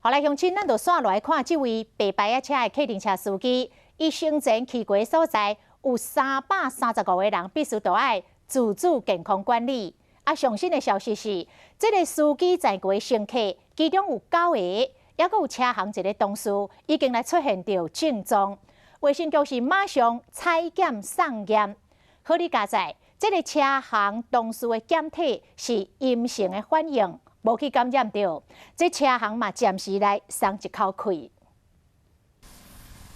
好來，鄉親，咱就紲落來看這位白牌仔車的客運車司機，伊先前去過所在有335個人必須都愛自主健康管理。啊，上新的消息是，這个司機載過乘客，其中有九個，抑閣有車行一个同事已經來出現著症狀。衛生局是馬上採檢送驗，好哩佳哉，這个車行同事的檢體是陰性的反應，無去感染著。這車行嘛暫時來鬆一口氣。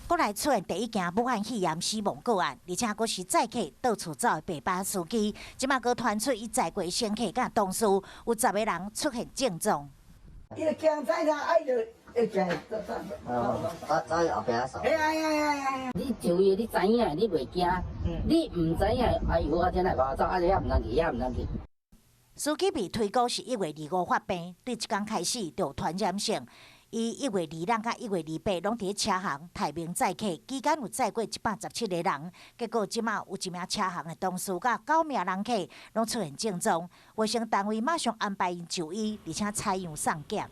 國內出現第一件武漢肺炎死亡個案，而且閣是載客到處走的白巴司機，這馬閣傳出伊載過乘客佮同事有10個人出現症狀。伊就驚載他，哎就會驚。啊，在後壁掃。哎呀呀呀呀！你就醫你知影，你袂驚；你毋知影，哎呦，啊這來偌走，啊這遐毋通去，遐毋通去。司機被推估是1月25發病，對這工開始就傳染性。伊1月26佮1月28攏佇車行提名載客，期間有載過117個人，結果這馬有一名車行的同事佮九名人客攏出現症狀，衛生單位馬上安排𪜶就醫，而且採樣送檢。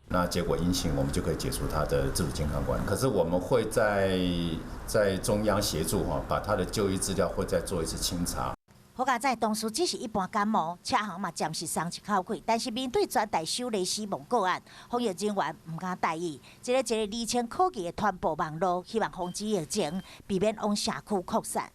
那結果陰性，我們就可以解除他的自主健康管理。可是我們會在中央協助哈，把他的就醫資料會再做一次清查。好佳哉，同事只是一般感冒，車行嘛暫時鬆一口氣。但是面對全台首例死亡個案，防疫人員毋敢大意。這个一个厘清科技的傳播網路，希望防止疫情，避免往社區擴散。